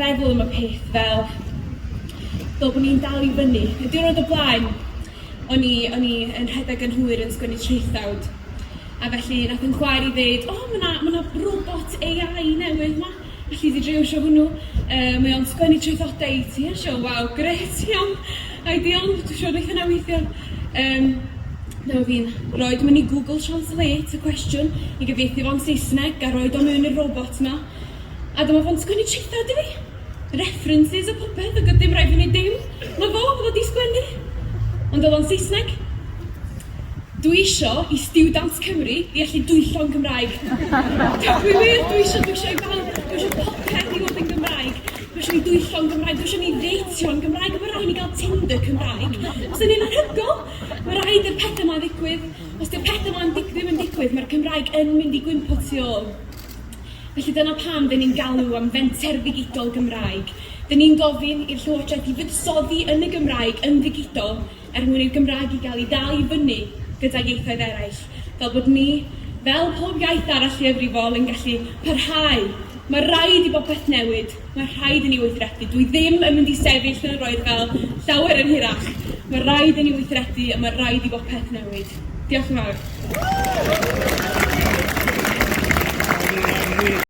feddwl am y peth fel fel bod ni'n dal i fyny. Y diwrnod o blaen, o'n i, o'n i yn rhedeg yn hwyr yn sgwennu traethawd. A felly nath yn chwaer i ddeud, o, mae 'na ma' 'na robot AI newydd 'ma. Alli di drio iwsio hwnnw. Mae o'n sgwennu traethodau i ti. A nes i fel, waw, grêt, iawn, ideal, dwi'n siŵr wneith hynna weithio. Dyma fi'n rhoid mewn i Google Translate y cwestiwn i gyfieithu fo'n Saesneg a roed o mewn i'r robot 'ma. A dyma fo'n sgwennu traethawd i fi. References a popeth, ac oedd dim rhaid fi wneud dim. 'Na fo, oedd o 'di sgwennu. Ond oedd o'n Saesneg. Dwi isio i stiwdants Cymru i allu dwyllo'n Gymraeg. Dwi wir, dwi isio, dwi isio i bawb, dwi isio popeth i fod yn Gymraeg. Dwi isio ni dwyllo'n Gymraeg, dwi isio ni ddeitio'n Gymraeg, mae rhaid ni gael Tinder Cymraeg. Os y'n anhygoel, mae rhaid i'r pethau yma ddigwydd. Os 'di'r pethau yma ddim yn digwydd, mae'r Cymraeg yn mynd i gwympo tu ôl. Felly dyna pam dyn ni'n galw am fenter ddigidol Gymraeg. Dyn ni'n gofyn i'r Llywodraeth i fuddsoddi yn y Gymraeg yn ddigidol er mwyn i'r Gymraeg i gael ei ddal i fyny gydag ieithoedd eraill, fel bod ni, fel pob iaith arall lleiafrifol, yn gallu parhau. Mae rhaid i bopeth newid, mae rhaid i ni weithredu. Dwi ddim yn mynd i sefyll yn yr oerfel llawer yn hirach. Mae rhaid i ni weithredu a mae rhaid i bopeth newid. Diolch yn fawr.